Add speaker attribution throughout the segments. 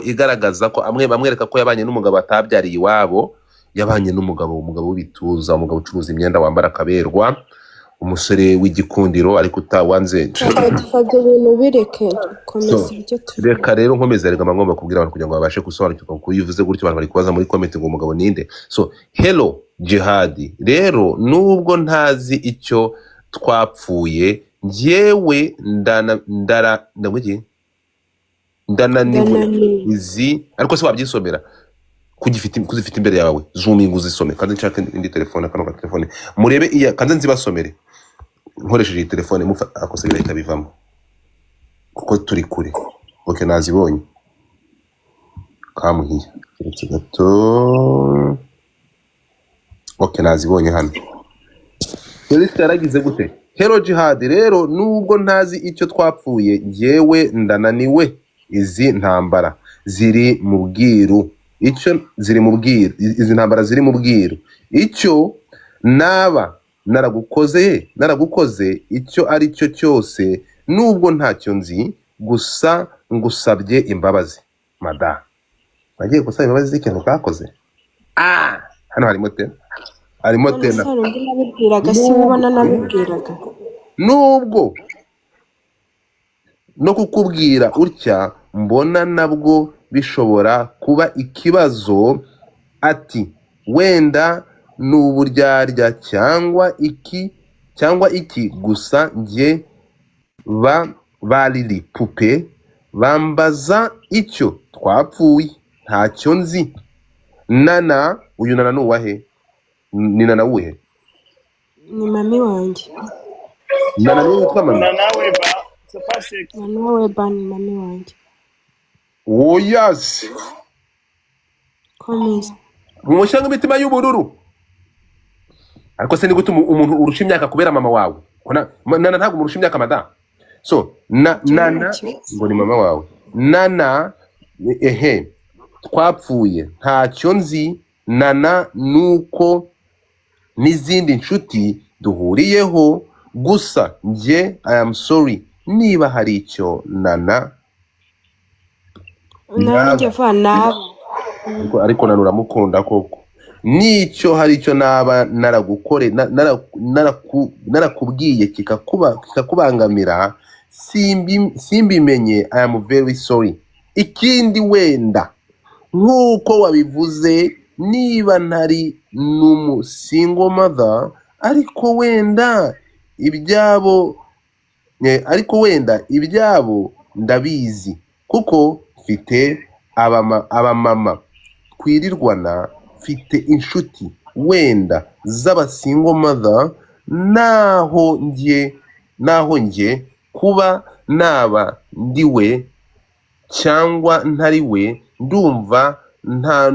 Speaker 1: Igaragaza ko amwe bamwereka ko yabanye n'umugabo atabyariye iwabo, yabanye n'umugabo, umugabo w'ibituza, umugabo ucuruza imyenda, wambara akaberwa, umusore w'igikundiro, ariko utawanze.
Speaker 2: Godfather, ibintu bireke, komeza.
Speaker 1: So,
Speaker 2: Ibyo turimo.
Speaker 1: Reka rero nkomeza. Reka ngomba kubwira abantu kugira ngo babashe gusobanukirwa, kuko iyo uvuze gutyo abantu bari kubaza muri comment ngo umugabo ninde. So, hello Jihadi, rero nubwo ntazi icyo twapfuye, njyewe ndana ndara ndamugi ndananiwe.
Speaker 2: Ndananiwe.
Speaker 1: Izi ariko se wabyisomera kugifite, kuzifite imbere yawe? Zoominga uzisome kandi nshake indi telefone, kano ka telefone murebe iya kandi nzibasomere nkoresheje iyi telefone mufa akose birahita bivamo kuko turi kure. Ok, nazibonye kamuhiya, uretse gato. Ok, nazibonye hano. Felix yaragize gute? Hello Jihad, rero nubwo ntazi icyo twapfuye, njyewe ndananiwe. Izi ntambara ziri mu bwiru, icyo ziri mu bwiru, izi ntambara ziri mu bwiru, icyo naba naragukoze icyo ari cyo cyose, nubwo ntacyo nzi, gusa ngusabye imbabazi. Mada, wagiye gusaba imbabazi z'ikintu utakoze. Ah, hano harimo tena, harimo
Speaker 2: None se
Speaker 1: tena.
Speaker 2: Hari undi nabibwiraga? Si wowe ubona nabibwiraga?
Speaker 1: Nubwo no kukubwira utya mbona nabwo bishobora kuba ikibazo, ati wenda ni uburyarya cyangwa iki cyangwa iki, gusa njye ba Lili Pupe bambaza icyo twapfuye, ntacyo nzi. Nana, uyu Nana ni uwahe? Ni Nana wuhe?
Speaker 2: Ni mami wanjye.
Speaker 1: Nana niwe witwa mami?
Speaker 3: Nana Weba, c'est pas sexy.
Speaker 2: Nana Weba ni mami wanjye.
Speaker 1: Woyasi.
Speaker 2: Komeza.
Speaker 1: Mumushyiramo imitima y'ubururu. Ariko se ni gute umuntu urusha imyaka kubera mama wawe? Ko Nana ntabwo umurusha imyaka, madamu. So na
Speaker 2: Icyo
Speaker 1: Nana
Speaker 2: kibazo.
Speaker 1: Ngo ni mama wawe Nana. Ehe, twapfuye ntacyo nzi Nana, nuko n'izindi nshuti duhuriyeho, gusa njye I am sorry niba hari icyo Nana
Speaker 2: Nanjye
Speaker 1: naba
Speaker 2: va naba.
Speaker 1: Ariko Nana uramukunda koko. Nicyo hari icyo naba naragukore narakubwiye kikakubangamira simbimenye, I am very sorry. Ikindi, wenda nk'uko wabivuze, niba ntari n'umu single mother, ariko wenda ibyabo ariko wenda ibyabo ndabizi kuko mfite abamama twirirwana, mfite inshuti wenda z'aba single mother, naho njye kuba naba ndiwe cyangwa ntari we, ndumva nta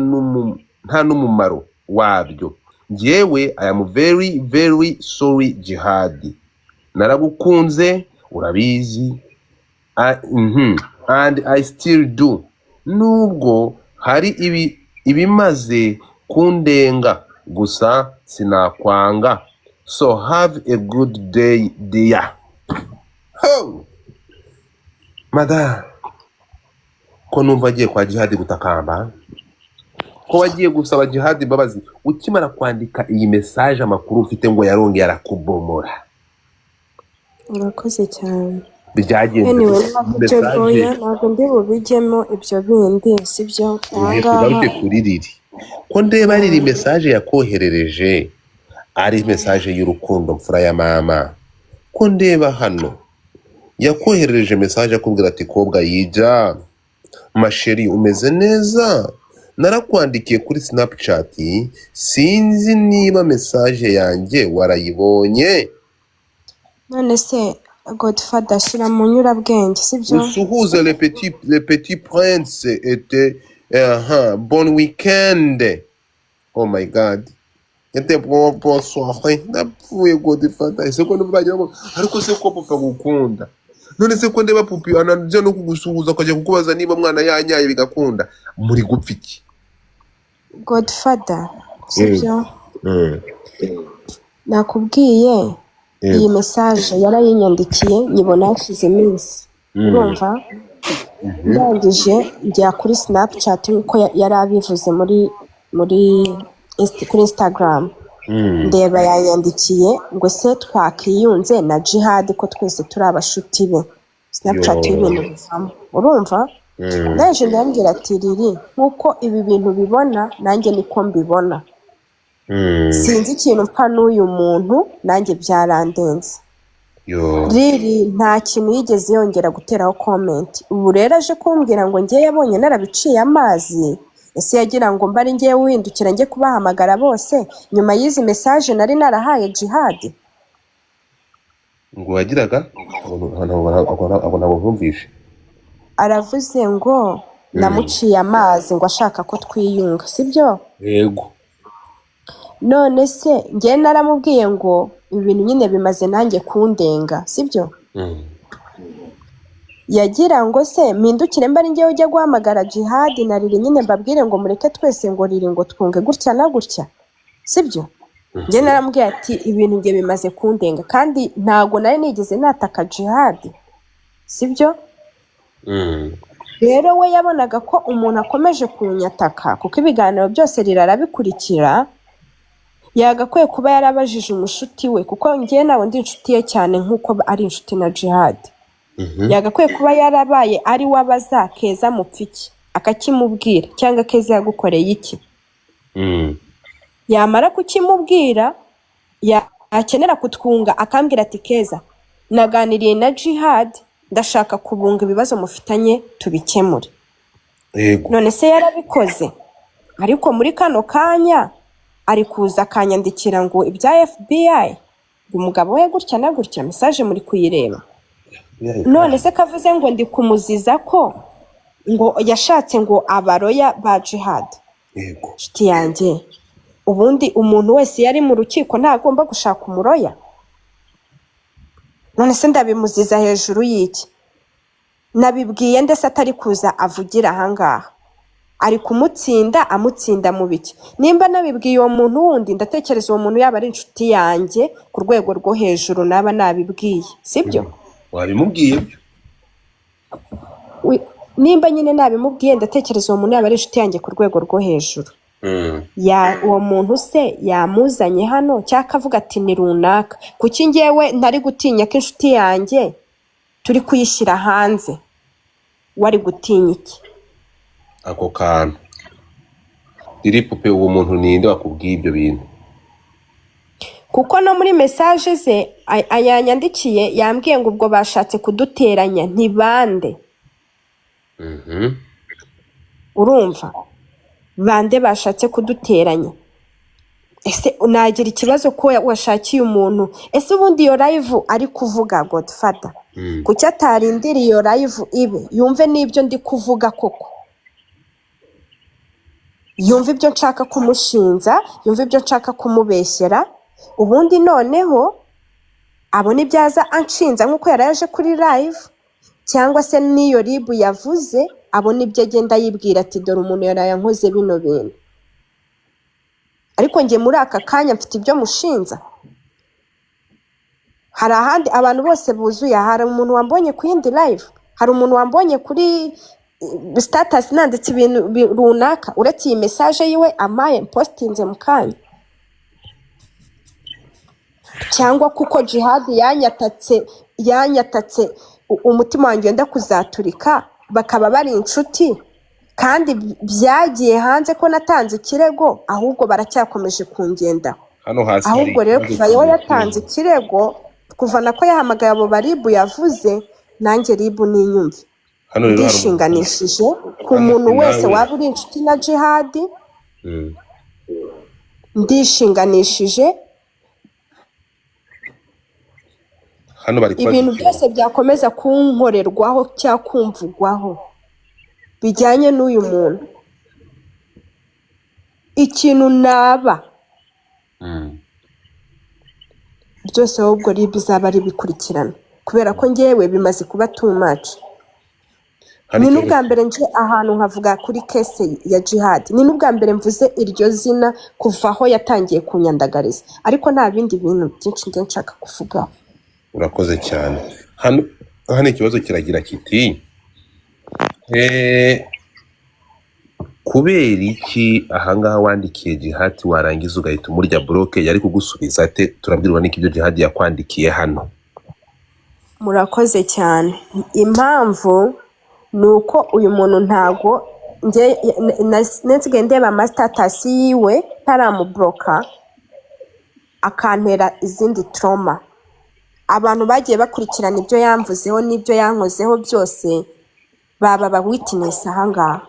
Speaker 1: n'umumaro wabyo. Njyewe I am very very sorry Jihad, naragukunze urabizi. And I still do, nubwo hari ibimaze kundenga, gusa sinakwanga. So have a good day, dear. Oh, mada, ko numva agiye kwa Jihadi gutakamba, ko wagiye gusaba Jihadi imbabazi ukimara kwandika iyi message, amakuru ufite ngo yarongeye arakubomora.
Speaker 2: Urakoze cyane.
Speaker 1: Byagenze
Speaker 2: Anyway,
Speaker 1: gute?
Speaker 2: ntabwo ibyo
Speaker 1: Message.
Speaker 2: Oya, ntabwo ndi bubijyemo ibyo bindi, sibyo?
Speaker 1: Ehe,
Speaker 2: Ahangaha.
Speaker 1: Tugaruke kuri Riri. Ko ndeba Riri message yakoherereje ari message y'urukundo, mfura ya mama, ko ndeba hano yakoherereje message akubwira ati: "Kobwa yija ma chérie, umeze neza? Narakwandikiye kuri Snapchat, sinzi niba message yanjye warayibonye."
Speaker 2: None se Godfather, shyira mu nyurabwenge, sibyo?
Speaker 1: Usuhuze le petit prince était bon weekend. Oh my God, était bon, bonsoir. Ndapfuye Godfather. Ese ko ndumva bagira ngo ariko se ko papa gukunda? None se ko ndeba pupi anajya no kugusuhuza, akajya kukubaza niba mwana yanyaye bigakunda, muri gupfa iki?
Speaker 2: Godfather, sibyo? Nakubwiye iyi message yarayinyandikiye, nyibona hashize iminsi. Urumva? Ndangije njya kuri Snapchat nk'uko yari abivuze muri kuri Instagram, ndeba yanyandikiye ngo: "Ese twakiyunze na Jihad ko twese turi abashuti be?" Snapchat
Speaker 1: Yo.
Speaker 2: y'ibintu bivamo, urumva? Ndangije ndambwira ati: "Riri, nk'uko ibi bintu bibona, nanjye niko mbibona. Sinzi ikintu mpfa n'uyu muntu, nanjye byarandenze."
Speaker 1: Yo.
Speaker 2: Riri nta kintu yigeze yongera guteraho comment. Ubu rero aje kumbwira ngo njye yabonye narabiciye amazi. Ese yagira ngo mbe ari njyewe uhindukira njye kubahamagara bose nyuma y'izi message nari narahaye Jihad?
Speaker 1: Ngo wagiraga ntabwo nkumvishe.
Speaker 2: Aravuze ngo namuciye amazi, ngo ashaka ko twiyunga, sibyo?
Speaker 1: Yego.
Speaker 2: None se njye naramubwiye ngo ibi bintu nyine bimaze nanjye kundenga, sibyo? Yagira ngo se mpindukire mba ari njyewe ujya guhamagara Jihad na Riri nyine, mbabwire ngo mureke twese, ngo Riri, ngo twunge gutya na gutya, sibyo? Njye naramubwiye ati ibintu njye bimaze kundenga, kandi ntago nari nigeze nataka Jihad, sibyo? Rero we yabonaga ko umuntu akomeje kunyataka, kuko ibiganiro byose Riri arabikurikira, yagakwiye kuba yarabajije umushuti we, kuko njyewe ntabwo ndi inshuti ye cyane nk'uko ari inshuti na Jihad. Yagakwiye kuba yarabaye ari we abaza: "Keza mupfa iki?" Akakimubwira, cyangwa: "Keza yagukoreye iki?" Yamara kukimubwira, yakenera kutwunga akambwira ati: "Keza, naganiriye na Jihad, ndashaka kubunga, ibibazo mufitanye tubikemure." None se yarabikoze? Ariko muri kano kanya ari kuza akanyandikira ngo ibya FBI, ngo umugabo we gutya na gutya. Message muri kuyireba. None se kavuze ngo ndi kumuziza ko ngo yashatse ngo abalawyer ba Jihad? Inshuti yanjye, ubundi umuntu wese yari mu rukiko ntagomba gushaka umulawyer? None se ndabimuziza hejuru y'iki? Nabibwiye ndetse atari kuza avugira ahangaha, ari kumutsinda, amutsinda mu biki? Nimba nabibwiye uwo muntu wundi, ndatekereza uwo muntu yaba ari inshuti yanjye ku rwego rwo hejuru, naba nabibwiye, sibyo?
Speaker 1: Wabimubwiye byo.
Speaker 2: Nimba nyine nabimubwiye, ndatekereza uwo muntu yaba ari inshuti yanjye ku rwego rwo hejuru. Ya, uwo muntu se yamuzanye hano, cyangwa akavuga ati ni runaka? Kuki njyewe ntari gutinya ko inshuti yanjye turi kuyishyira hanze? Wari gutinya iki?
Speaker 1: Ako kantu riri pupe, uwo muntu ninde wakubwiye ibyo bintu?
Speaker 2: Kuko no muri message ze yanyandikiye, yambwiye ngo ubwo bashatse kuduteranya ntibande. Urumva, bande bashatse kuduteranya? Ese nagira ikibazo ko washakiye umuntu? Ese ubundi iyo live ari kuvuga, Godfather, kuki atarindira iyo live ibe, yumve n'ibyo ndi kuvuga koko, yumve ibyo nshaka kumushinja, yumve ibyo nshaka kumubeshyera, ubundi noneho abone ibyo aza anshinja nk'uko yari yaje kuri live, cyangwa se n'iyo RIB yavuze, abone ibyo agenda yibwira ati: "Dore umuntu yaraye ankoze bino bintu"? Ariko njye muri aka kanya mfite ibyo mushinja. Hari ahandi abantu bose buzuye? Hari umuntu wambonye ku yindi live? Hari umuntu wambonye kuri status nanditse ibintu runaka, uretse iyi message yiwe amaye postinze mu kanya? Cyangwa kuko Jihad yanyatatse, umutima wanjye wenda kuzaturika, bakaba bari inshuti, kandi byagiye hanze ko natanze ikirego, ahubwo baracyakomeje kungendaho.
Speaker 1: Hano hasi hari
Speaker 2: Ahubwo rero
Speaker 1: ikibazo
Speaker 2: kuva yewe
Speaker 1: kimwe.
Speaker 2: yatanze ikirego, kuva nako yahamagaye abo ba RIB yavuze, nanjye RIB ninyumve.
Speaker 1: Hano rero hari
Speaker 2: Ndishinganishije ku
Speaker 1: Hano
Speaker 2: muntu wese
Speaker 1: nawe
Speaker 2: waba uri inshuti na Jihad. Ndishinganishije.
Speaker 1: Hano bari kubaza
Speaker 2: Ibintu
Speaker 1: ikibazo.
Speaker 2: byose byakomeza kunkorerwaho cyangwa kumvugwaho bijyanye n'uyu muntu, ikintu naba byose, ahubwo RIB izaba ari bikurikirana, kubera ko ngewe bimaze kuba too much.
Speaker 1: Hano
Speaker 2: Ni
Speaker 1: ikibazo
Speaker 2: n'ubwa mbere nje ahantu nkavuga kuri case ya Jihad, ni n'ubwa mbere mvuze iryo zina kuva aho yatangiye kunyandagariza, ariko nta bindi bintu byinshi njye nshaka kuvugaho.
Speaker 1: Urakoze cyane. Hano ikibazo kiragira kiti Kubera iki ahangaha wandikiye Jihadi, warangiza ugahita umurya block? Yari kugusubiza ate? Turabwirwa n'iki ibyo Jihadi yakwandikiye hano?
Speaker 2: Murakoze cyane. Impamvu ni uko uyu muntu ntago njye nsigaye ndeba ama status yiwe ntaramublocka, akantera izindi trauma. Abantu bagiye bakurikirana ibyo yamvuzeho n'ibyo yankozeho byose baba ba witness ahangaha.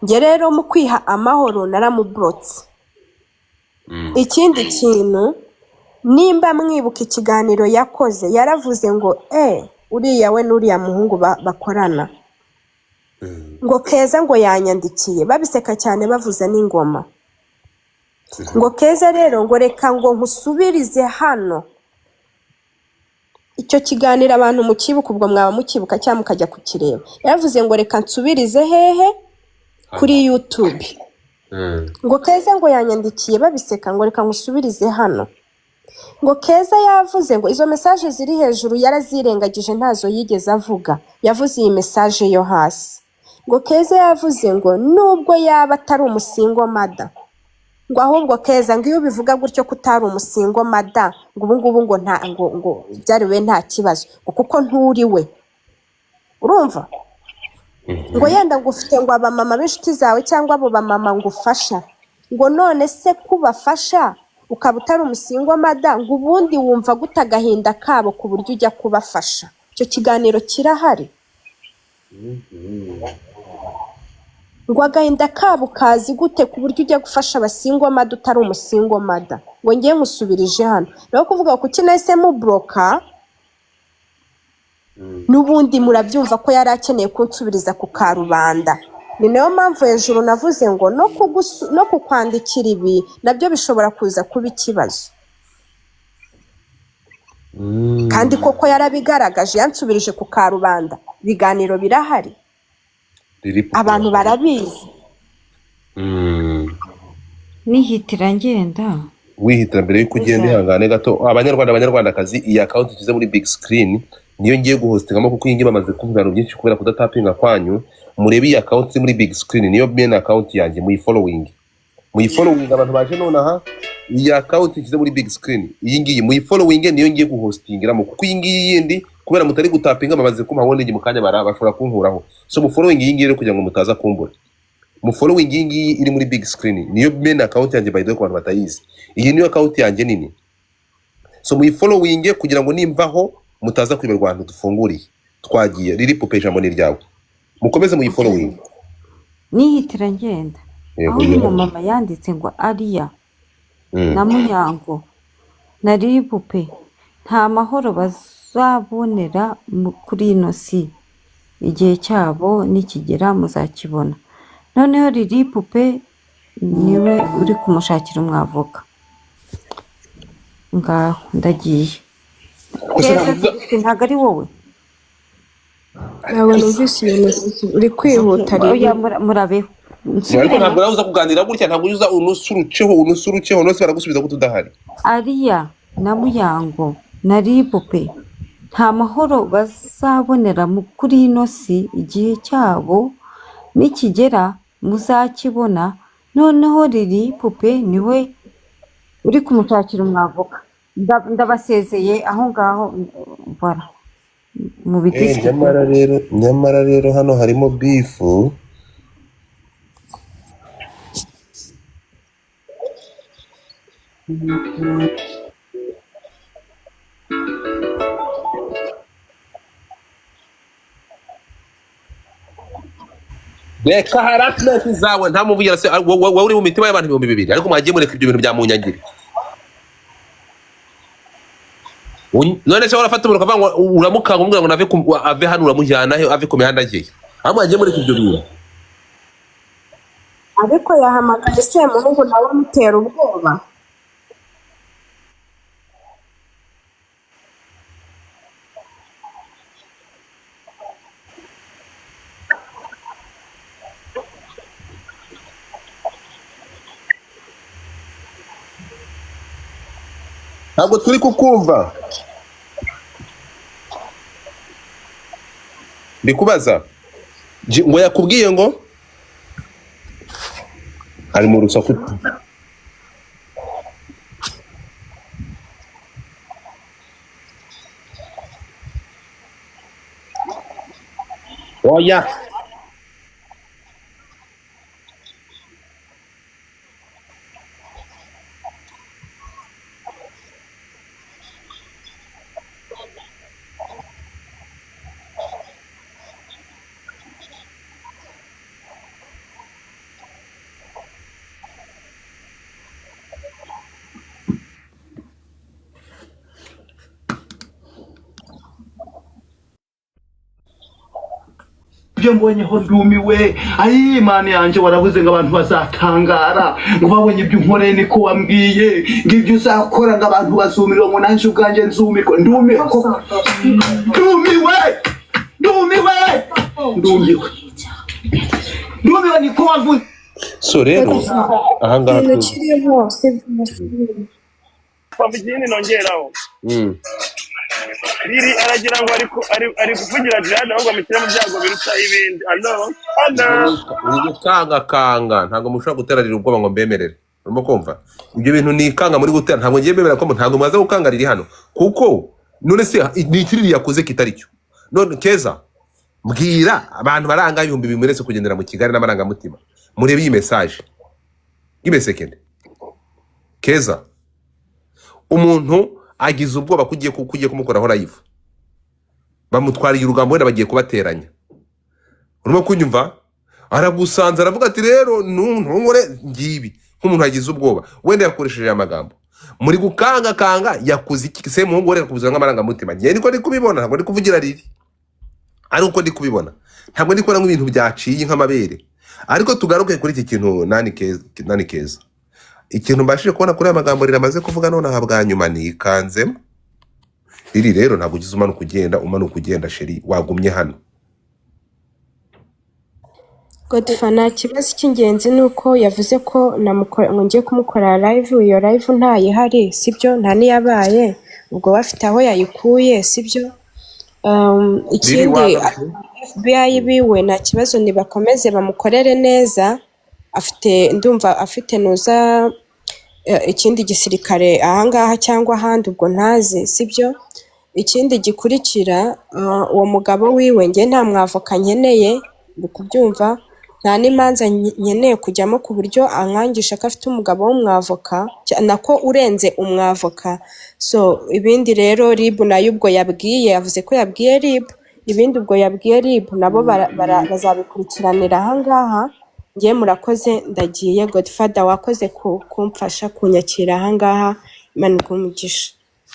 Speaker 2: Njye rero mu kwiha amahoro naramublotse. Ikindi kintu, nimba mwibuka ikiganiro yakoze, yaravuze ngo uriya we n'uriya muhungu bakorana, ngo Keza ngo yanyandikiye, babiseka cyane bavuza n'ingoma, ngo Keza rero ngo reka ngo nkusubirize hano. Icyo kiganiro abantu mukibuka, ubwo mwaba mukibuka cyangwa mukajya kukireba. Yaravuze ngo reka nsubirize hehe? Kuri YouTube. Ngo Keza ngo yanyandikiye, babiseka, ngo reka nkusubirize hano, ngo Keza yavuze ngo izo message ziri hejuru yarazirengagije, ntazo yigeze avuga, yavuze iyi message yo hasi, ngo Keza yavuze ngo nubwo yaba atari umu single mother, ngo ahubwo Keza ngo iyo ubivuga gutyo ko utari umu single mother, ngo ubu ngubu ngo nta ngo byari we nta kibazo, ngo kuko nturi we. Urumva ngo yenda ngo ufite ngo abamama b'inshuti zawe cyangwa abo bamama ngo ufasha, ngo none se kubafasha ukaba utari umu single mother, ngo ubundi wumva gute agahinda kabo ku buryo ujya kubafasha? Icyo kiganiro kirahari. Ngo agahinda kabo kazi gute ku buryo ujya gufasha aba single mother utari umu single mother? Ngo ngiye nkusubirije hano rero kuvuga ngo kuki nahise mublocka, n'ubundi murabyumva ko yari akeneye kunsubiriza ku karubanda. Ni nayo mpamvu hejuru navuze ngo no kukwandikira ibi nabyo bishobora kuza kuba ikibazo. Kandi koko yarabigaragaje, yansubirije ku karubanda, ibiganiro birahari,
Speaker 1: Riri
Speaker 2: abantu barabizi.
Speaker 4: Nihitira ngenda.
Speaker 1: Wihitira, mbere y'uko ugenda, ihangane gato. Abanyarwanda, abanyarwandakazi, iyi account nshyize muri big screen niyo ngiye guhostingamo, kuko iyi ngiyi bamaze kuvuga ibintu byinshi kubera kudatapinga kwanyu. Murebe iyi account iri muri big screen, niyo main account yanjye, muyifollowing, muyifollowing. Abantu baje nonaha, iyi account nshyize muri big screen, iyi ngiyi muyifollowing, niyo ngiye guhostingiramo, kuko iyi ngiyi yindi kubera mutari gutapinga bamaze kumpa warning, mu kanya bashobora kunkuraho. So mufollowing iyi ngiyi rero kugira ngo mutaza kumbura. Mufollowing iyi ngiyi iri muri big screen, niyo main account yanjye. By the way, ku bantu batayizi, iyi niyo account yanjye nini. So muyifollowing kugira ngo nimvaho mutaza kwiberwa ahantu dufunguriye. Twagiye, Riri Pupe, ijambo ni ryawe, mukomeze muyifollowing.
Speaker 4: Nihitira ngenda.
Speaker 1: Yego.
Speaker 4: Aho umumama yanditse ngo Ariya na Muyango na Ribupe nta mahoro bazabonera kuri ino si, igihe cyabo nikigera muzakibona. Noneho Lili Pupe niwe uri kumushakira umwavoka. Ngaho ndagiye.
Speaker 1: Gusa
Speaker 4: Keza,
Speaker 1: ntabwo
Speaker 4: ntabwo ari wowe.
Speaker 2: Ntabwo numvise ibintu, uri kwihuta rero.
Speaker 4: Oya, murabeho.
Speaker 1: Ariko
Speaker 4: Nsubiremo.
Speaker 1: ntabwo nawe uza kuganira gutya, ntabwo uza unusuruceho unusuruceho, nose baragusubiza ko tudahari.
Speaker 4: Ariya na Muyango na Ribupe nta mahoro bazabonera kuri ino si, igihe cyabo nikigera muzakibona. Noneho Lili Pupe niwe uri kumushakira umwavoka. Ndabasezeye aho ngaho, voilà, mu bidisiki.
Speaker 1: Nyamara rero hano harimo beef. Reka harassment zawe, nta muvugira se wowe uri mu mitima y'abantu 2000, ariko mwagiye mureka ibyo bintu bya munyangire. None se urafata umuntu ukavuga ngo uramukanga, umubwira ngo nave ave hano, uramujyana he? Ave ku mihanda agiye aho? Mwagiye mureka ibyo bintu.
Speaker 2: Ariko yahamagaye Semuhungu nawe amutera ubwoba.
Speaker 1: Ntabwo turi kukumva. Ndi kubaza ngo yakubwiye ngo ari mu rusaku. Oya,
Speaker 5: Ibyo mbonyeho ndumiwe. Ayi Imana yanjye, waravuze ngo abantu bazatangara ngo babonye ibyo unkoreye, niko wambwiye ngo ibyo uzakora ngo abantu bazumirwa, ngo nanjye ubwanjye nzumirwa. Ndumiwe koko, ndumiwe, ndumiwe, ndumiwe, ndumiwe, niko wavuze.
Speaker 1: So rero ahangaha
Speaker 2: Ikintu kiriho si
Speaker 3: Papa, ikindi nongeraho, Riri aragira ngo ari kuvugira Jihad, ahubwo amushyire mu byago biruta ibindi. Allo, allo.
Speaker 1: Uri gukangakanga, ntabwo mushobora guterarira ubwoba ngo mbemerere. Urimo kumva ibyo bintu ni ikanga muri gutera, ntabwo ngiye mbemera ko ntabwo mumaze gukanga riri hano, kuko none se ni ikiriri yakoze kitari cyo? None Keza, mbwira abantu baranga 2000 muretse kugendera mu Kigali n'amarangamutima, murebe iyi message y'imesekende. Keza, umuntu agize ubwoba ko ugiye kumukoraho live, bamutwariye urugambo, wenda bagiye kubateranya. Urimo kunyumva? Aragusanze aravuga ati rero ntunkore ngibi, nk'umuntu yagize ubwoba, wenda yakoresheje aya magambo muri gukangakanga. Yakoze iki se muhungu? Wereka kubuzima nk'amarangamutima. Njye niko ndi kubibona, ntabwo ndi kuvugira riri, ariko uko ndi kubibona ntabwo ndi kubona nk'ibintu byaciye nk'amabere. Ariko tugaruke kuri iki kintu nani Keza, nani Keza, ikintu mbashije kubona kuri aya magambo riramaze kuvuga nonaha bwa nyuma nikanzemo riri. Rero ntabwo ugize umanuka ugenda, umanuka ugenda, chérie, wagumye hano.
Speaker 2: Godfa, nta kibazo. Cy'ingenzi ni uko yavuze ko ngo ngiye kumukorera live, iyo live ntayihari, sibyo? Nta n'iyabaye, ubwo we afite aho yayikuye, sibyo?
Speaker 1: Riri
Speaker 2: Ikindi
Speaker 1: wagarutse.
Speaker 2: FBI biwe nta kibazo, nibakomeze bamukorere neza. Afite, ndumva afite nuza ikindi gisirikare ahangaha cyangwa ahandi, ubwo ntazi, sibyo? Ikindi gikurikira, uwo mugabo wiwe, njye nta mwavoka nkeneye, uri kubyumva? Nta n'imanza nkeneye kujyamo ku buryo ankangisha ko afite umugabo w'umwavoka, nako urenze umwavoka. So ibindi rero RIB nayo ubwo yabwiye, yavuze ko yabwiye RIB, ibindi ubwo yabwiye RIB nabo bazabikurikiranira ahangaha. Njye murakoze, ndagiye. Godfather, wakoze kumfasha kunyakira ahangaha, Imana iguhe umugisha.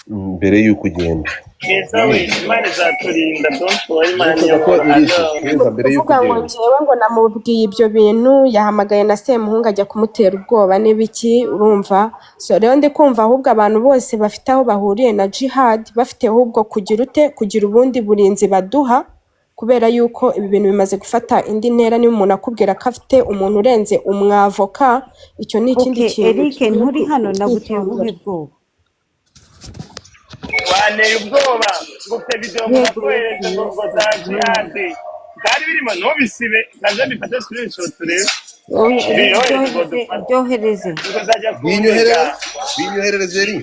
Speaker 1: Mbere y'uko ugenda,
Speaker 3: Keza we, Imana izaturinda, don't worry, Imana
Speaker 1: uretse
Speaker 3: niyo
Speaker 1: gato
Speaker 3: nkuru.
Speaker 1: Iris,
Speaker 3: Allo.
Speaker 1: Keza, mbere y'uko
Speaker 2: Kuvuga ngo
Speaker 1: ugenda,
Speaker 2: njyewe ngo namubwiye ibyo bintu, yahamagaye na Semuhungu ajya kumutera ubwoba n'ibiki, urumva? So rero ndi kumva ahubwo abantu bose bafite aho bahuriye na Jihad bafite ahubwo kugira ute, kugira ubundi burinzi baduha, kubera yuko ibi bintu bimaze gufata indi ntera. Niba umuntu akubwira ko afite umuntu urenze umwavoka, icyo ni ikindi
Speaker 4: Okay,
Speaker 2: kintu
Speaker 4: Eric,
Speaker 2: dukwiye
Speaker 4: nturi hano, naguteye ubuhe
Speaker 2: kwitondera.
Speaker 4: bwoba?
Speaker 3: Wanteye ubwoba ngo ufite video ngo
Speaker 4: Yego.
Speaker 3: nakohereze ngo za Jihad byari birimo, ntubisibe, nabyo mbifate screenshot urebe. Biyohereze ngo
Speaker 4: Byohereze,
Speaker 3: dufate
Speaker 4: byohereze.
Speaker 3: ngo zajya kundega.
Speaker 1: Binyoherereze, binyoherereze ri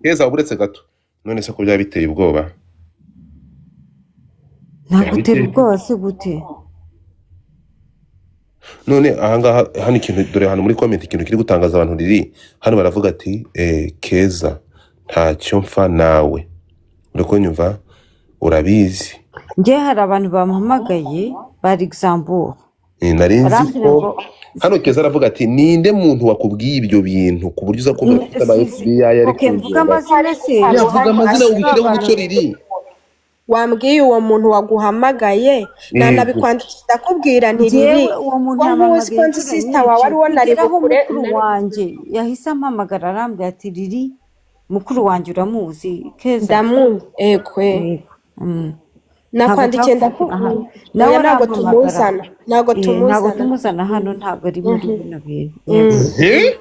Speaker 1: Keza, uretse gato. None se ko byaba biteye ubwoba, byaba
Speaker 4: Nagutera
Speaker 1: biteye
Speaker 4: ubwoba se gute?
Speaker 1: None ahangaha hano ikintu, dore hano muri comment ikintu kiri gutangaza abantu riri hano, baravuga ati Keza ntacyo mpfa nawe, uri kunyumva, urabizi.
Speaker 4: Njye hari abantu bampamagaye ba Luxembourg.
Speaker 1: Nari nzi
Speaker 4: Barambwira
Speaker 1: ko
Speaker 4: ngo
Speaker 1: hano Keza aravuga ati ninde muntu wakubwiye ibyo bintu ku buryo uza kumbwira ko ufite ama FBI ari
Speaker 4: Okay, mvuga
Speaker 1: kugenda
Speaker 4: amazina se?
Speaker 1: Yavuga amazina,
Speaker 4: Ba
Speaker 1: ubishyireho
Speaker 4: bantu
Speaker 1: umuco riri.
Speaker 2: Wambwiye uwo muntu waguhamagaye,
Speaker 1: Yego.
Speaker 2: nanabikwandikira, ndakubwira nti riri
Speaker 4: Njyewe uwo muntu
Speaker 2: ko nkuzi ko
Speaker 4: yampamagaye
Speaker 2: nzi
Speaker 4: inshuro
Speaker 2: sister wawe
Speaker 4: nyinshi,
Speaker 2: ari wo nari
Speaker 4: kugeraho
Speaker 2: bukure
Speaker 4: mukuru wanjye yahise ampamagara arambwira ati riri mukuru wanjye uramuzi Keza?
Speaker 2: Ndamuzi, ego.
Speaker 4: Yego. Ntabwo
Speaker 2: Nakwandikiye
Speaker 4: twakuvugana hano
Speaker 2: ndakubwira.
Speaker 4: Nawe
Speaker 2: Oya, ntabwo
Speaker 4: arampamagara.
Speaker 2: tumuzana, ntabwo
Speaker 4: Ntabwo
Speaker 2: tumuzana.
Speaker 4: tumuzana hano, ntabwo ari muri bino bintu. Yego.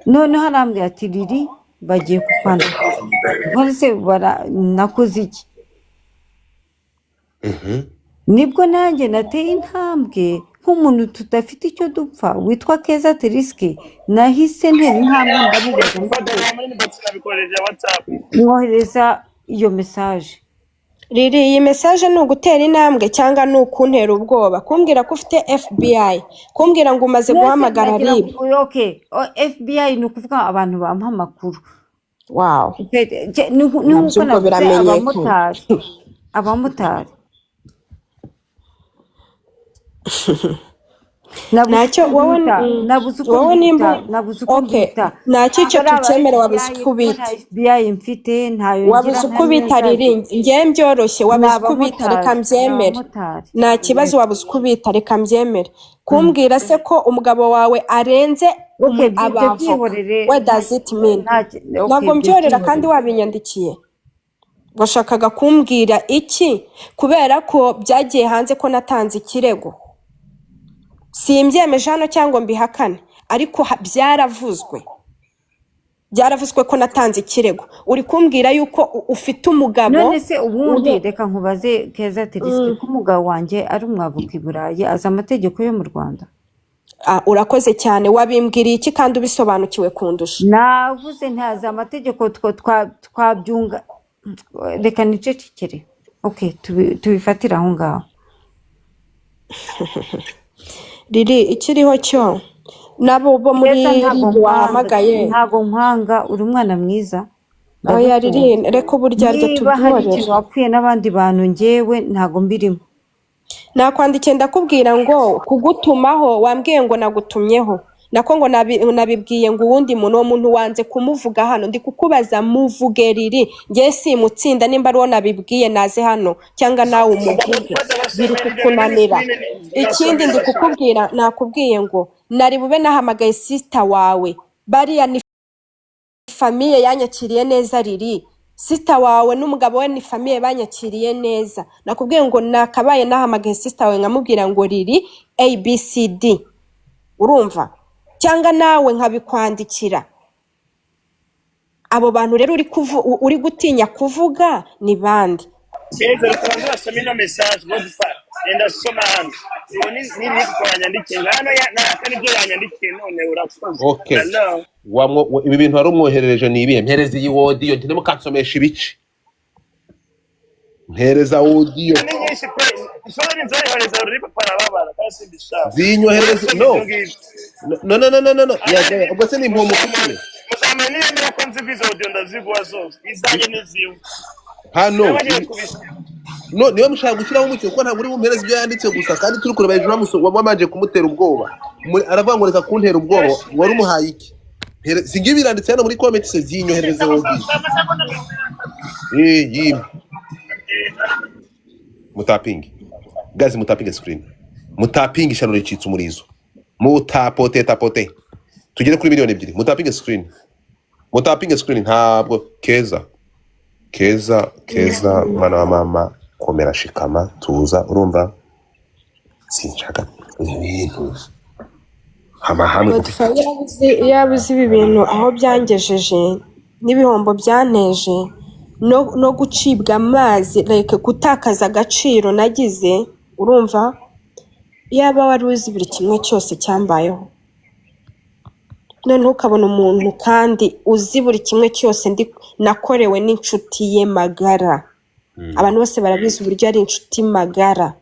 Speaker 4: Noneho arambwira ati riri bagiye kukwanduza. None se nakoze iki? Nibwo nanjye nateye intambwe nk'umuntu tudafite icyo dupfa witwa Keza Terisky, nahise ntera intambwe ndamubaza
Speaker 3: Mfata
Speaker 4: ngo
Speaker 3: muri inbox, nabikoresheje WhatsApp.
Speaker 4: mwohereza iyo message.
Speaker 2: Riri, iyi message ni ugutera intambwe cyangwa ni ukuntera ubwoba? Kumbwira ko ufite FBI, kumbwira ngo umaze
Speaker 4: Mwese
Speaker 2: guhamagara
Speaker 4: muragira
Speaker 2: RIB.
Speaker 4: ngo okay, FBI ni ukuvuga abantu bampa amakuru.
Speaker 2: Wow.
Speaker 4: Ni
Speaker 2: Nabyo
Speaker 4: nk'uko
Speaker 2: ubwo
Speaker 4: navuze
Speaker 2: biramenyekana.
Speaker 4: abamotari nabuze
Speaker 2: Ntacyo
Speaker 4: uko
Speaker 2: wowe
Speaker 4: mbyita, nabuze uko
Speaker 2: wowe nimba
Speaker 4: mbyita, nabuze uko
Speaker 2: okay,
Speaker 4: mbyita.
Speaker 2: ntacyo icyo
Speaker 4: Ntabwo ari aba
Speaker 2: tucyemere, wabuze
Speaker 4: FBI
Speaker 2: uko
Speaker 4: kuko
Speaker 2: ubita.
Speaker 4: nta FBI mfite, ntayo ngira,
Speaker 2: Wabuze
Speaker 4: nta
Speaker 2: uko ubita
Speaker 4: n'iyo
Speaker 2: riri,
Speaker 4: nzagira.
Speaker 2: njyewe byoroshye,
Speaker 4: Ni
Speaker 2: wabuze uko ubita, reka
Speaker 4: abamotari, ni
Speaker 2: mbyemere.
Speaker 4: abamotari.
Speaker 2: Nta kibazo, wabuze uko ubita, reka mbyemere. Kumbwira se ko umugabo wawe arenze
Speaker 4: Okay, ibyo
Speaker 2: abavoka,
Speaker 4: byihorere,
Speaker 2: what does it mean?
Speaker 4: Okay,
Speaker 2: Ntabwo
Speaker 4: ibyo
Speaker 2: mbyorera kandi
Speaker 4: byihorere.
Speaker 2: wabinyandikiye. Washakaga kumbwira iki? Kubera ko byagiye hanze ko natanze ikirego, simbyemeje hano cyangwa mbihakane, ariko byaravuzwe ko natanze ikirego. Uri kumbwira yuko ufite umugabo
Speaker 4: None se ubundi
Speaker 2: uri
Speaker 4: reka nkubaze Keza Terisky, ko umugabo wanjye ari umwavoka i Burayi, azi amategeko yo mu Rwanda?
Speaker 2: Ah, urakoze cyane. Wabimbwiriye iki kandi ubisobanukiwe kundusha?
Speaker 4: Navuze ntazi amategeko, twabyunga, reka nicecekere. Okay, tubifatire aho ngaho.
Speaker 2: Riri, ikiriho cyo nabo bo muri
Speaker 4: Keza, ntabwo
Speaker 2: RIB
Speaker 4: nkwanga,
Speaker 2: wahamagaye.
Speaker 4: ntabwo nkwanga, uri umwana mwiza,
Speaker 2: Oya
Speaker 4: ndagukunda.
Speaker 2: Riri, reka uburyarya
Speaker 4: Niba hari
Speaker 2: tubyihorere.
Speaker 4: ikintu wapfuye n'abandi bantu, njyewe ntabwo mbirimo.
Speaker 2: Nakwandikiye ndakubwira ngo kugutumaho, wambwiye ngo nagutumyeho, nako ngo nabibwiye ngo uwundi muntu, uwo muntu wanze kumuvuga hano. Ndi kukubaza muvuge Riri, njye simutsinda, nimba ari uwo nabibwiye naze hano cyangwa nawe umuvuge, biri kukunanira. Ikindi ndi kukubwira, nakubwiye ngo nari bube nahamagaye sister wawe, bariya ni famille yanyakiriye neza. Riri, sister wawe n'umugabo we ni famille banyakiriye neza. Nakubwiye ngo nakabaye nahamagaye sister wawe nkamubwira ngo Riri ABCD, urumva? Cyangwa nawe nkabikwandikira. Abo bantu rero uri gutinya kuvuga ni bande?
Speaker 3: Keza, reka basome ino message. Godfa, enda soma hano. Ubu ni niko yanyandikiye hano, naka nibyo yanyandikiye none, urakoze.
Speaker 1: Okay.
Speaker 3: Hello.
Speaker 1: Ibi bintu wari umwoherereje ni ibihe? Mpereza iyi audio, njye mukansomesha ibice, mpereza audio.
Speaker 3: Ni nyinshi pe, ushobora inzohereza ruri papa arababara kandi simbishaka.
Speaker 1: Zinyoherereze.
Speaker 3: Urasoma
Speaker 1: No.
Speaker 3: ibyo ngibyo.
Speaker 1: No, no, no, no, no, no. Ya, ubwo se ni impumu kuki?
Speaker 3: Muzamenya niba ko nzi ko izo audio ndaziguha zose, izanjye n'iziwe.
Speaker 1: Hano
Speaker 3: Niba bagiye kubisiba.
Speaker 1: No, niba mushaka gushyiraho umucyo, kuko ntabwo uri bumpereze ibyo yanditse gusa kandi turi kureba hejuru wamanje kumutera ubwoba. Aravuga ngo reka kuntera ubwoba, wari umuhaye iki? Si ngibi biranditse hano muri comment se? Zinyoherereze audio. Yimwe mutapinge guys, mutapinge screen, mutapinge, ishyano ricitse umurizo, mutapote tapote tugere kuri 2 miliyoni, mutapinge screen, mutapinge screen. Ntabwo Keza, Keza, Keza, mwana wa mama, komera, shikama, tuza, urumva? Sinshaka ibintu amahame.
Speaker 2: Godfrey, yaba uzi ibi bintu aho byangejeje n'ibihombo byanteje no gucibwa amazi, like gutakaza agaciro nagize, urumva? Yaba wari uzi buri kimwe cyose cyambayeho, noneho ukabona umuntu kandi uzi buri kimwe cyose ndi nakorewe n'inshuti ye magara, abantu bose barabizi uburyo ari inshuti magara,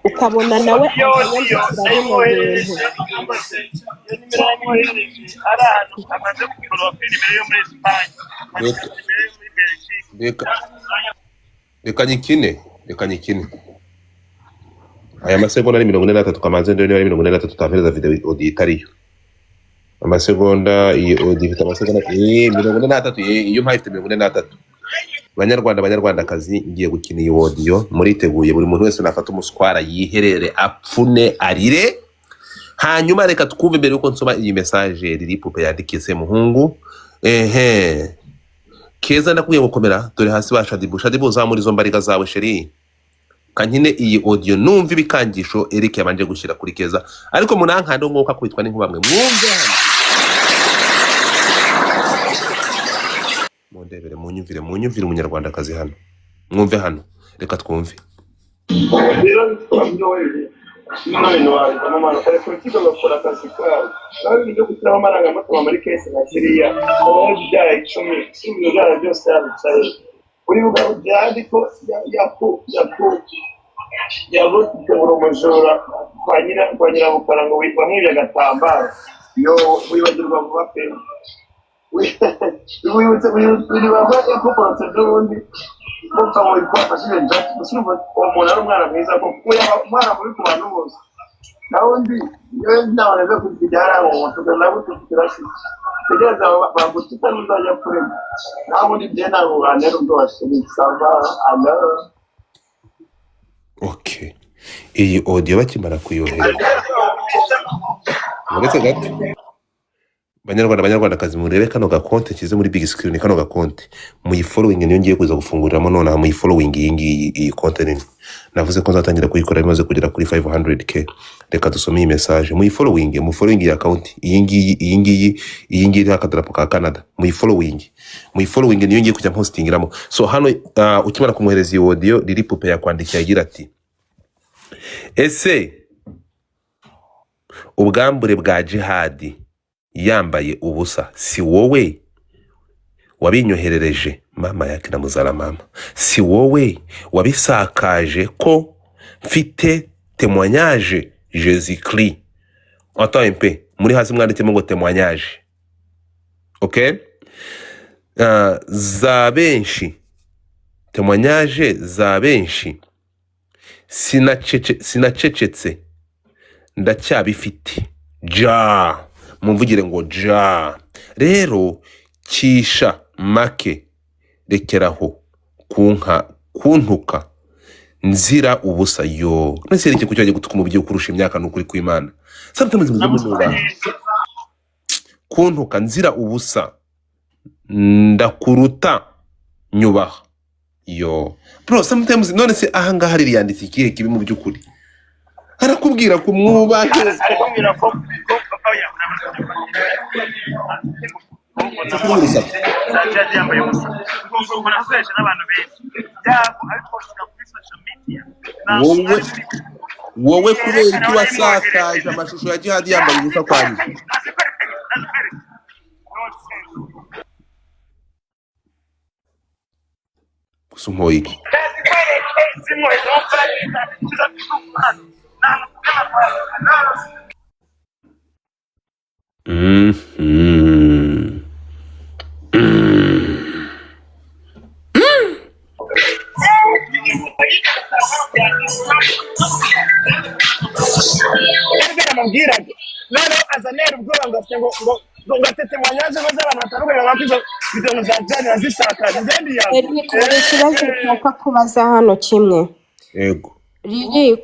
Speaker 2: ukabona nawe
Speaker 3: Iyo audio
Speaker 2: azanyandikira bino bintu.
Speaker 3: Nayimwoherereje, cyangwa se iyo nimero yayimwoherereje ari ahantu amaze kugura kuri nimero yo muri Espagne,
Speaker 1: Reka
Speaker 3: nimero yo muri Belgique.
Speaker 1: Reka nyikine, reka nyikine. Aya masegonda ni 43, kamanze ndebe niba ari 43, utampereza video audio itariyo. Amasegonda, iyi audio ifite amasegonda 43, iyo mpaye ifite 43. Banyarwanda, banyarwandakazi, ngiye gukina iyi audio, muriteguye? Buri muntu wese nafata umuswara yiherere, apfune, arire. Hanyuma reka twumve mbere yuko nsoma iyi message Riri Pupe yandikiye Semuhungu. Ehe, Keza, ndakubwiye gukomera. Dore hasi ba Shadibu, Shadibu, uzamura izo mbariga zawe chérie. Kankine iyi audio numva ibikangisho Eric yabanje gushyira kuri Keza, ariko munankande umwuka kwitwa n'inkuba mwe mwumve hano, mundebere, munyumvire, munyumvire umunyarwandakazi hano, mwumve hano. Reka twumve.
Speaker 3: Rero bino bintu wabivamo amano kare, urukiko rugakora akazi kabo. Naho ibintu byo gushyiramo amarangamutima muri case nka ziriya, uba ibyaha 10, ibyo byaha byose yabicaye uribuka Jihadi ko yaku yabura umujura kwa nyirabukara ngo wamwibye agatambaro. Yo, wibagirwa vuba pe. Wibutse wibagirwa yakuborotse ejobundi mupfa ngo wafashije Jack. Gusa urumva uwo muntu ari umwana mwiza koko, uwo yaba umwana mubi ku bantu bose. Naho undi yewe ntabwo neza kujya hariya ngo mutuke nagutukira se, tegereza bagutuka n'uzajya kurema. Naho ubundi njye ntabwo bantera ubwoba, chérie, ça va alors.
Speaker 1: Okay, iyi audio bakimara kuyohereza, uretse gato, banyarwanda, banyarwandakazi, murebe kano gakonte nshyize muri big screen. Kano gakonte muyifollowing, niyo ngiye kuza gufunguriramo nonaha. Muyifollowing iyi ngiyi, iyi konte nini navuze ko nzatangira kuyikora bimaze kugera kuri 500K. Reka dusome iyi message. Muyifollowing, mufollowing iyi account, iyi ngiyi, iyi ngiyi, iyi ngiyi iriho akadarapo ka Canada. Muyifollowing, muyifollowing, niyo ngiye kujya mpostingiramo. So hano ukimara kumwohereza iyi audio, Lili Pupe yakwandikiye agira ati: "Ese ubwambure bwa Jihadi yambaye ubusa si wowe wabinyoherereje? Mama yake na muzara mama, si wowe wabisakaje ko mfite témoignage? Jésus Christ." Attends un peu, muri hasi mwanditsemo ngo témoignage. Okay, za benshi, témoignage za benshi, sinacecetse, ndacyabifite. Ja mumvugire ngo ja rero kisha make, rekeraho kuntuka nzira ubusa. Yo, none reke kuki wajya gutuka umubyeyi ukurusha imyaka? Ni ukuri kw'Imana, sometimes mujye munubaha. Kuntuka nzira ubusa, ndakuruta, nyubaha. Yo bro, sometimes none se ahangaha riri yanditse ikihe kibi? Mu by'ukuri arakubwira kumwubahe.
Speaker 3: Ari kumbwira ko papa
Speaker 1: Kuri urusaku.
Speaker 3: Jihadi yambaye ubusa umuntu akoresha n'abantu benshi yabo abipostinga kuri social media.
Speaker 1: Wowe, wowe, kubera iki wasakaje amashusho ya Jihadi yambaye ubusa kwanjye?
Speaker 3: Nazikwereka, nazikwereka. Nonsense.
Speaker 1: Gusa umpoye iki?
Speaker 3: Nazikwereke zimwohereza amafaranga. Nibyo namubwiraga. Noneho aza antera ubwoba ngo afite ngo afite témoignage ngo z'abantu batandukanye bakwiza video za Jane yazisakaje ngende yawe.
Speaker 2: Eric, hari ikibazo nshaka kubaza hano kimwe.
Speaker 1: Yego.
Speaker 2: Riri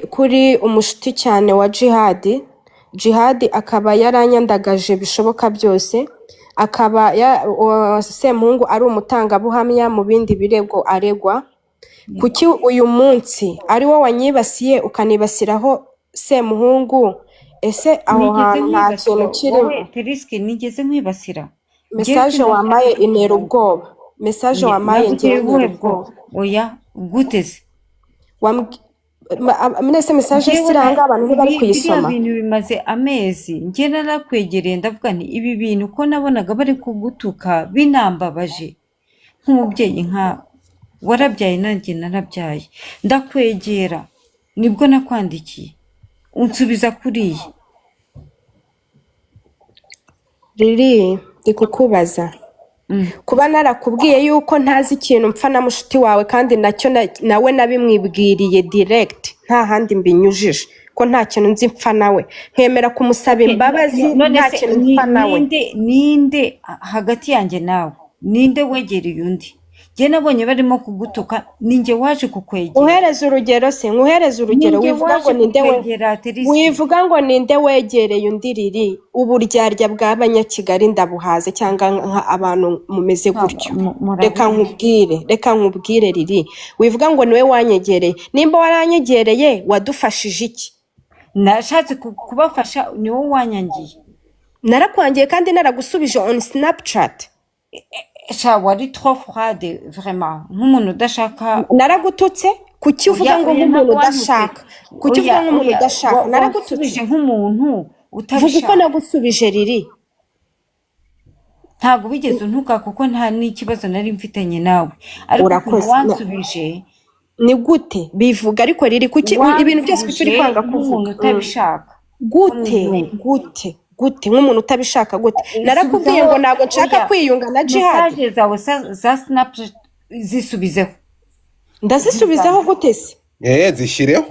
Speaker 2: kuri umushuti cyane wa Jihadi, Jihadi akaba yaranyandagaje bishoboka byose, akaba Semuhungu ari umutangabuhamya mu bindi birego aregwa. Kuki uyu munsi ari wo wanyibasiye ukanibasiraho Semuhungu? Ese aho
Speaker 4: Nigeze
Speaker 2: hantu nta
Speaker 4: nkwibasira
Speaker 2: kintu kirimo?
Speaker 4: Wowe Teriski, nigeze nkwibasira njyewe?
Speaker 2: Message wampaye intera ubwoba, message wampaye
Speaker 4: Naguteye
Speaker 2: ngewe
Speaker 4: ubuhe
Speaker 2: intera
Speaker 4: bwoba?
Speaker 2: ubwoba.
Speaker 4: Oya, gute se?
Speaker 2: Mwese message
Speaker 4: Njyewe
Speaker 2: ziri ahangaha, abantu ntibari
Speaker 4: biriya
Speaker 2: kuyisoma.
Speaker 4: bintu bimaze amezi. Njye narakwegereye ndavuga nti ibi bintu ko nabonaga bari kugutuka binambabaje nk'umubyeyi, nka warabyaye nanjye narabyaye, ndakwegera, nibwo nakwandikiye unsubiza kuriya.
Speaker 2: Riri, ndi kukubaza, kuba narakubwiye yuko ntazi ikintu mpfa na mushuti wawe, kandi nacyo nawe nabimwibwiriye direct, nta handi mbinyujije, ko nta kintu nzi mpfa nawe, nkemera kumusaba imbabazi,
Speaker 4: None
Speaker 2: nta
Speaker 4: se
Speaker 2: kintu mpfa nawe.
Speaker 4: Ninde hagati yanjye nawe, ninde wegereye undi? Njye nabonye barimo kugutuka, ninjye waje kukwegera.
Speaker 2: Uhereze urugero se, nkuhereze urugero.
Speaker 4: Ninjye
Speaker 2: Wivuga ngo
Speaker 4: waje
Speaker 2: ninde we
Speaker 4: kukwegera, Terisi.
Speaker 2: Wivuga ngo ninde wegereye undi. Riri, uburyarya bw'abanyakigali ndabuhaze, cyangwa nka abantu mumeze gutyo. Reka
Speaker 4: Murabizi.
Speaker 2: nkubwire, Riri, wivuga ngo niwe wanyegereye. Nimba waranyegereye, wadufashije iki?
Speaker 4: Nashatse kubafasha, ni wowe wanyangiye.
Speaker 2: Narakwangiye kandi naragusubije on Snapchat.
Speaker 4: Sha, wari trop froide vraiment, nk'umuntu udashaka.
Speaker 2: Naragututse? Kuki uvuga
Speaker 4: Oya,
Speaker 2: ngo
Speaker 4: oya,
Speaker 2: nk'umuntu
Speaker 4: ntabwo wantutse.
Speaker 2: udashaka? Kuki uvuga
Speaker 4: Oya,
Speaker 2: nk'umuntu
Speaker 4: oya,
Speaker 2: udashaka? Naragututse?
Speaker 4: Wansubije nk'umuntu
Speaker 2: Vuga uko
Speaker 4: utabishaka.
Speaker 2: nagusubije, Riri.
Speaker 4: Ntabwo wigeze untuka, kuko nta n'ikibazo nari mfitanye nawe, ariko ukuntu
Speaker 2: Urakoze.
Speaker 4: wansubije.
Speaker 2: Ni gute bivuga ariko, Riri? Kuki ibintu byose, kuki uri
Speaker 4: Wansubije
Speaker 2: kwanga
Speaker 4: nk'umuntu
Speaker 2: kuvuga?
Speaker 4: utabishaka ko
Speaker 2: Gute?
Speaker 4: mwiyunga.
Speaker 2: Gute, gute nk'umuntu utabishaka gute? Narakubwiye
Speaker 4: Subizaho.
Speaker 2: ngo ntabwo nshaka
Speaker 4: Oya,
Speaker 2: kwiyunga na Jihad.
Speaker 4: Message zawe za Snapchat zisubizeho.
Speaker 2: Ndazisubizaho
Speaker 4: Zizane.
Speaker 2: gute se?
Speaker 1: Zishyireho.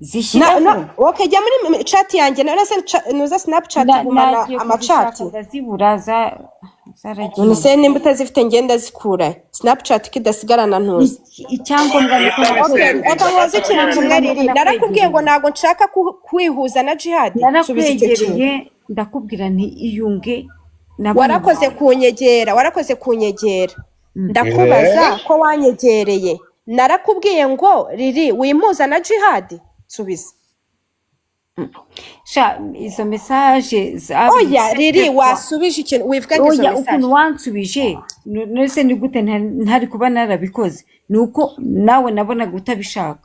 Speaker 4: Zishyireho.
Speaker 2: Okay, jya muri chat yanjye. None se nuza Snapchat igumana
Speaker 4: Nagiye kuzishaka
Speaker 2: amachat?
Speaker 4: ndazibura,
Speaker 2: None
Speaker 4: zaragiye.
Speaker 2: se nimba utazifite, ngenda zikura Snapchat ko idasigarana ntuza?
Speaker 4: Icyangombwa ni uko
Speaker 2: Okay,
Speaker 4: nakwegereye.
Speaker 2: reka nkubaze ikintu kimwe,
Speaker 4: Icyangombwa ni uko
Speaker 2: Riri. Narakubwiye ngo
Speaker 4: nakwegereye.
Speaker 2: ntabwo nshaka kwihuza na Jihad. Subiza icyo kintu.
Speaker 4: Narakwegereye, ndakubwira nti iyunge nabonye.
Speaker 2: Warakoze kunyegera, warakoze kunyegera. Ndakubaza ko wanyegereye, narakubwiye ngo Riri, wimpuza na Jihad? Subiza.
Speaker 4: Sha, izo message
Speaker 2: Oya, Riri,
Speaker 4: fois.
Speaker 2: wasubije ikintu, wivuga ngo izo
Speaker 4: Oya,
Speaker 2: message.
Speaker 4: ukuntu wansubije, none ni gute ntari kuba narabikoze? Ni uko nawe nabonaga utabishaka.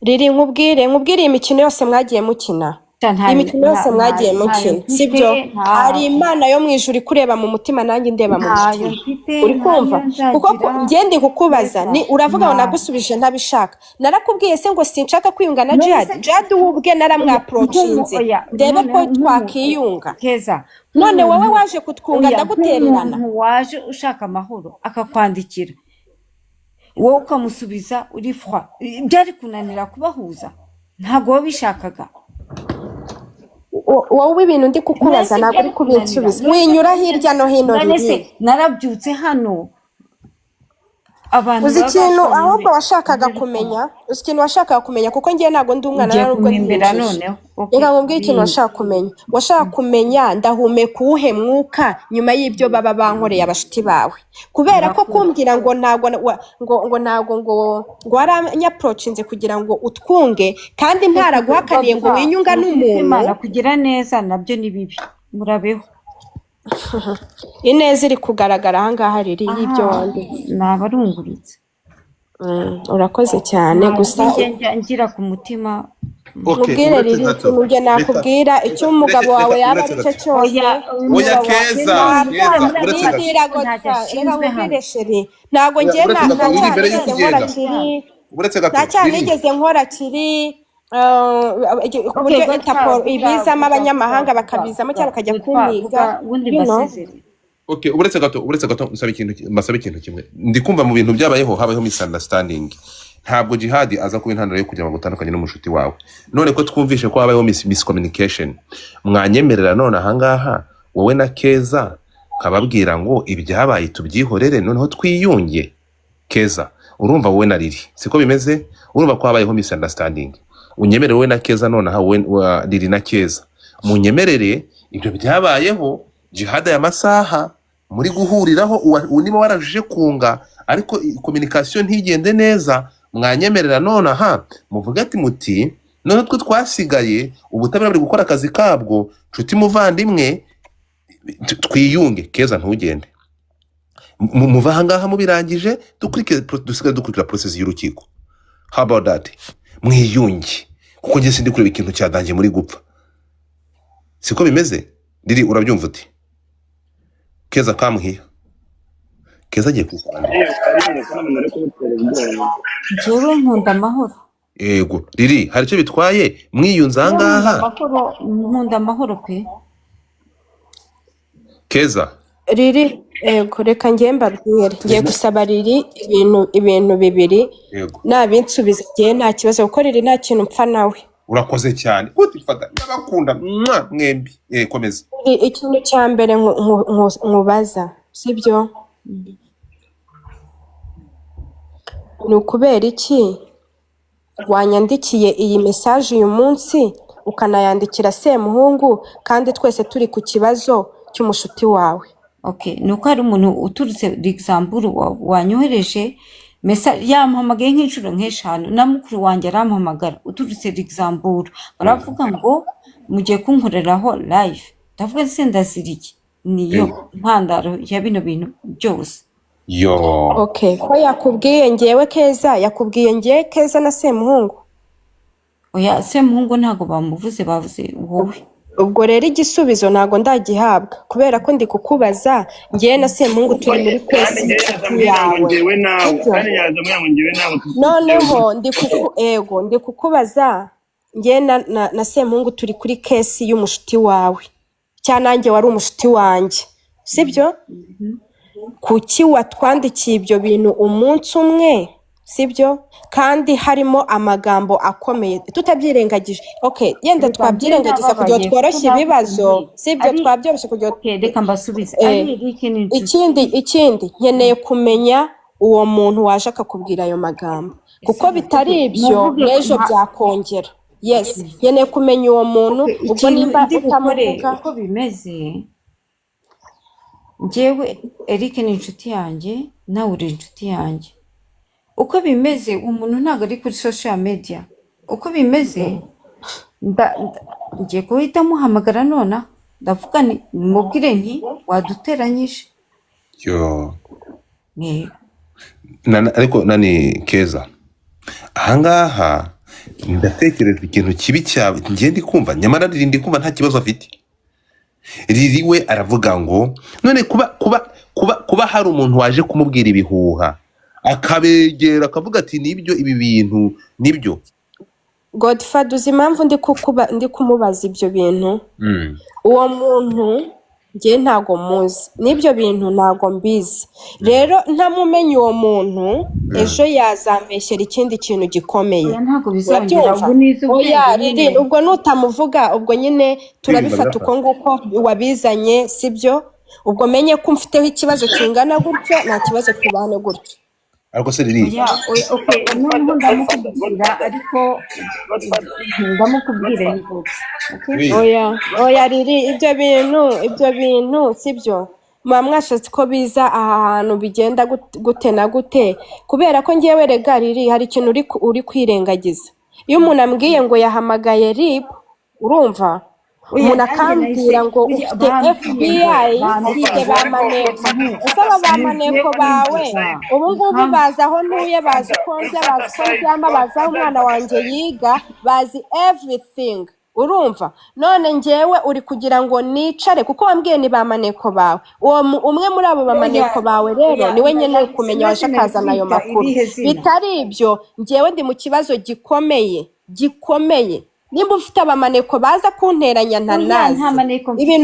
Speaker 2: Riri, nkubwire, iyi mikino yose mwagiye mukina,
Speaker 4: Sha,
Speaker 2: iyi mikino yose mwagiye
Speaker 4: ntayo
Speaker 2: mukina,
Speaker 4: mfite,
Speaker 2: sibyo? Hari Imana yo mu ijuru ikureba mu mutima, nanjye ndeba mu
Speaker 4: ntayo
Speaker 2: mutima.
Speaker 4: mfite,
Speaker 2: Uri
Speaker 4: ntayo
Speaker 2: kumva? Kuko
Speaker 4: nzagira.
Speaker 2: njye ndi kukubaza,
Speaker 4: Keza,
Speaker 2: ni uravuga ngo
Speaker 4: ntayo.
Speaker 2: nagusubije ntabishaka. Narakubwiye se ngo sinshaka kwiyunga na
Speaker 4: None
Speaker 2: Jihad?
Speaker 4: se
Speaker 2: Jihad we ubwe
Speaker 4: oya, nk'umu
Speaker 2: naramwapproachinze
Speaker 4: oya,
Speaker 2: ndebe ko
Speaker 4: noneho nk'umu
Speaker 2: twakiyunga.
Speaker 4: Keza,
Speaker 2: None wowe
Speaker 4: nk'umuntu
Speaker 2: waje kutwunga,
Speaker 4: oya,
Speaker 2: ndagutererana?
Speaker 4: nk'umuntu waje ushaka amahoro akakwandikira, wowe ukamusubiza uri froid, byari kunanira kubahuza? Ntabwo wabishakaga.
Speaker 2: Wowe ibintu ndi kukubaza
Speaker 4: None se
Speaker 2: ntabwo uri
Speaker 4: byari kunanira?
Speaker 2: kubinsubiza.
Speaker 4: None se
Speaker 2: Winyura hirya no hino,
Speaker 4: none se
Speaker 2: Riri.
Speaker 4: narabyutse hano, abantu
Speaker 2: Uzi
Speaker 4: baba
Speaker 2: ikintu
Speaker 4: bashwanye
Speaker 2: ahubwo washakaga
Speaker 4: muri
Speaker 2: kumenya? Uzi ikintu washakaga kumenya? Kuko ngewe ntabwo ndi umwana,
Speaker 4: Ugiye
Speaker 2: nta nubwo ndi
Speaker 4: kumwimbira
Speaker 2: injiji.
Speaker 4: noneho. Okay.
Speaker 2: Reka nkubwire ikintu washaka kumenya. Washaka kumenya ndahumeka uwuhe mwuka nyuma y'ibyo baba bankoreye abashuti bawe, kubera ko
Speaker 4: Urakoze.
Speaker 2: kumbwira ngo ntabwo ngo ntabwo ngo waranyapproachinze kugira ngo utwunge, kandi ntaraguhakaniye ngo
Speaker 4: Godfa,
Speaker 2: winyunga
Speaker 4: ni ukuri
Speaker 2: n'umuntu.
Speaker 4: kw'Imana, kugira neza nabyo ni bibi, murabeho.
Speaker 2: Ineza iri kugaragara ahangaha, riri y'ibyo
Speaker 4: Aha
Speaker 2: wanditse.
Speaker 4: Nabarungurutse.
Speaker 2: Urakoze cyane.
Speaker 4: Ntabwo
Speaker 2: Gusa
Speaker 4: njye njya ngira ku mutima.
Speaker 1: Okay,
Speaker 2: nkubwire,
Speaker 1: uretse
Speaker 2: Riri,
Speaker 1: gato.
Speaker 2: ikintu njye
Speaker 1: Reka
Speaker 2: nakubwira, icyo umugabo
Speaker 1: reka
Speaker 2: wawe
Speaker 1: reka
Speaker 2: yaba
Speaker 1: uretse
Speaker 2: ari cyo
Speaker 1: gato.
Speaker 2: cyose.
Speaker 4: Oya,
Speaker 1: Oya,
Speaker 4: umugabo
Speaker 1: Keza,
Speaker 2: Ntabwo
Speaker 1: Keza, uretse gato.
Speaker 2: nibwira
Speaker 4: ntacyo
Speaker 2: Godfa, reka
Speaker 4: ashinzwe hano.
Speaker 2: nkubwire chérie, ntabwo
Speaker 1: Oya,
Speaker 2: njye
Speaker 1: uretse
Speaker 2: nta
Speaker 1: gato,
Speaker 2: nta
Speaker 1: uri
Speaker 2: cyaha
Speaker 1: imbere y'uko
Speaker 2: nigeze nkora
Speaker 1: ugenda.
Speaker 2: kiri
Speaker 1: Uretse gato,
Speaker 2: nta cyaha
Speaker 1: Riri.
Speaker 2: nigeze nkora kiri ku
Speaker 4: Okay,
Speaker 2: buryo
Speaker 4: Godfa,
Speaker 2: Interpol
Speaker 4: vuga,
Speaker 2: ibizamo,
Speaker 4: vuga, vuga,
Speaker 2: abanyamahanga
Speaker 4: vuga,
Speaker 2: bakabizamo
Speaker 4: vuga,
Speaker 2: cyangwa bakajya
Speaker 4: Godfa,
Speaker 2: kumpiga.
Speaker 4: vuga ubundi
Speaker 2: You know.
Speaker 4: mbasezere.
Speaker 1: Okay, uretse gato nsaba ikintu, mbasaba ikintu kimwe. Ndi kumva mu bintu byabayeho habayeho misunderstanding. Ntabwo Jihad aza kuba intandaro yo kugira ngo utandukanye n'umushuti wawe. None ko twumvishe ko habayeho miscommunication, mwanyemerera none ahangaha wowe na Keza nkababwira ngo ibyabaye tubyihorere, noneho twiyunge? Keza, urumva wowe na Riri siko bimeze? Urumva ko habayeho misunderstanding. Unyemerere wowe na Keza nonaha, wowe Riri na Keza, munyemerere ibyo byabayeho. Jihad, aya masaha muri guhuriraho, niba warajije kunga ariko communication ntigende neza, mwanyemerera nonaha muvuge ati muti none twe twasigaye, ubutabera buri gukora akazi kabwo, nshuti muvandimwe, twiyunge. Keza, ntugende. Muve ahangaha mubirangije, dukurikire, dusigare dukurikira process y'urukiko. How about that? Mwiyunge, kuko njye sindi kureba ikintu cyadangiye muri gupfa. Siko bimeze? Riri, urabyumva uti Keza kamuhiya? Keza agiye kwisanga.
Speaker 4: Njyewe nkunda amahoro.
Speaker 1: Yego, Riri, hari icyo bitwaye mwiyunze
Speaker 4: Njyewe nkunda
Speaker 1: ahangaha?
Speaker 4: amahoro, nkunda amahoro pe.
Speaker 1: Keza.
Speaker 2: Riri, ego, reka ngiye mbabwire, ngiye gusaba Riri ibintu bibiri.
Speaker 1: Yego.
Speaker 2: Nabinsubiza ngiye nta kibazo, kuko Riri nta kintu mpfa nawe.
Speaker 1: Urakoze cyane, utifata, ndabakunda mwa mwembi. Komeza.
Speaker 2: Ikintu cya mbere nkubaza, sibyo? Ni ukubera iki wanyandikiye iyi message uyu munsi, ukanayandikira Semuhungu, kandi twese turi ku kibazo cy'umushuti wawe?
Speaker 4: Okay, ni uko hari umuntu uturutse Luxembourg wanyohereje message, yampamagaye nk'inshuro nk'eshanu, na mukuru wanjye arampamagara uturutse Luxembourg, baravuga ngo mugiye kunkoreraho live. Ndavuga se ndazira iki? Niyo ntandaro ya bino bintu byose.
Speaker 1: Yo.
Speaker 2: Okay, ko yakubwiye ngewe Keza, yakubwiye ngewe Keza na Semuhungu?
Speaker 4: Oya, Semuhungu ntabwo bamuvuze, bavuze wowe.
Speaker 2: Ubwo rero igisubizo ntabwo ndagihabwa, kubera ko ndi kukubaza ngewe na Semuhungu turi muri
Speaker 3: Kandi
Speaker 2: kwesi
Speaker 3: njyewe
Speaker 2: y'inshuti
Speaker 3: yazambwira ngo
Speaker 2: yawe,
Speaker 3: njyewe nawe,
Speaker 2: sibyo?
Speaker 3: kandi yazambwira ngo njyewe nawe.
Speaker 2: Noneho ndi kuku ego, ndi kukubaza ngewe na Semuhungu turi kuri case y'umushuti wawe, cyangwa nanjye wari umushuti wanjye, sibyo? Kuki watwandikiye ibyo bintu umunsi umwe, sibyo, kandi harimo amagambo akomeye tutabyirengagije? Okay, yenda
Speaker 4: Reka njye
Speaker 2: twabyirengagiza kugira ngo
Speaker 4: ndababaye kuko
Speaker 2: tworoshye ibibazo,
Speaker 4: nakubwiye
Speaker 2: sibyo?
Speaker 4: Ari
Speaker 2: Twabyoroshye kugira ngo
Speaker 4: okay, reka mbasubize. Ari Eric ni inshuti.
Speaker 2: Ikindi nkeneye kumenya uwo muntu waje akakubwira ayo magambo, kuko
Speaker 4: Ese
Speaker 2: bitari
Speaker 4: okay,
Speaker 2: ibyo
Speaker 4: muvuge
Speaker 2: n'ejo
Speaker 4: nta
Speaker 2: byakongera. Yes, nkeneye kumenya uwo muntu.
Speaker 4: Okay,
Speaker 2: Ubwo
Speaker 4: ikintu
Speaker 2: nimba
Speaker 4: ndi bukore
Speaker 2: utamuvuga,
Speaker 4: uko bimeze, njyewe Eric ni inshuti yanjye, nawe uri inshuti yanjye. Uko bimeze, umuntu ntabwo ari kuri social media. Uko bimeze, ngiye guhita muhamagara nonaha, ndavuga nti mubwire nti waduteranyije.
Speaker 1: Yo.
Speaker 4: Ni
Speaker 1: Ariko nani Keza, ahangaha ndatekereza ikintu kibi cyawe ngiye ndi kumva, nyamara riri ndi kumva nta kibazo afite. Riri we aravuga ngo none kuba hari umuntu waje kumubwira ibihuha, akabegera akavuga ati nibyo, ibi bintu nibyo.
Speaker 2: Godfather, uzi impamvu ndi kumubaza ibyo bintu? Uwo muntu njye ntago muzi, n'ibyo bintu ntago mbizi. Rero ntamumenye uwo muntu, ejo yazambeshyera ikindi kintu gikomeye.
Speaker 4: Oya, ntabwo bizongera.
Speaker 2: Urabyumva?
Speaker 4: Ubu nize
Speaker 2: Oya
Speaker 4: ubwenge
Speaker 2: Riri,
Speaker 4: nyine.
Speaker 2: ubwo nutamuvuga, ubwo nyine turabifata uko nguko wabizanye, sibyo? Ubwo menye ko mfiteho ikibazo kingana gutyo, nta kibazo, tubane gutyo.
Speaker 1: Ariko se Riri,
Speaker 4: Oya oya, okay, noneho ndamukubwira, ariko ndamukubwira inbox, okay?
Speaker 1: Oui.
Speaker 2: Oya oya Riri, ibyo bintu sibyo. Muba mwashatse ko biza aha hantu bigenda gute na gute? Kubera ko ngewe rega Riri, hari ikintu uri kwirengagiza. Iyo umuntu ambwiye ngo yahamagaye RIB, urumva?
Speaker 4: Oya,
Speaker 2: Umuntu
Speaker 4: nanjye nahise
Speaker 2: akambwira ngo
Speaker 4: oya,
Speaker 2: ufite
Speaker 4: bambwiye ngo
Speaker 2: FBI,
Speaker 4: bambwiye
Speaker 2: ufite
Speaker 4: ngo
Speaker 2: ba maneko. Ese aba ba maneko bawe
Speaker 4: nimvuga
Speaker 2: ubu ngubu
Speaker 4: impamvu
Speaker 2: bazi aho ntuye, bazi uko ndya, bazi uko ndyama, bazi aho umwana wanjye yiga, bazi everything, urumva? None ngewe uri kugira ngo nicare kuko wambwiye ni ba maneko bawe. Uwo umwe muri abo
Speaker 4: Oya
Speaker 2: bamaneko bawe rero
Speaker 4: oya,
Speaker 2: niwe nkeneye kumenya waje
Speaker 4: sinzi nari
Speaker 2: akazana ayo
Speaker 4: kwita
Speaker 2: makuru.
Speaker 4: irihe zina.
Speaker 2: Bitari ibyo, ngewe ndi mu kibazo gikomeye gikomeye. Nimba ufite abamaneko baza kunteranya
Speaker 4: Oya, nta
Speaker 2: ntanazi
Speaker 4: maneko mfite.
Speaker 2: ibintu.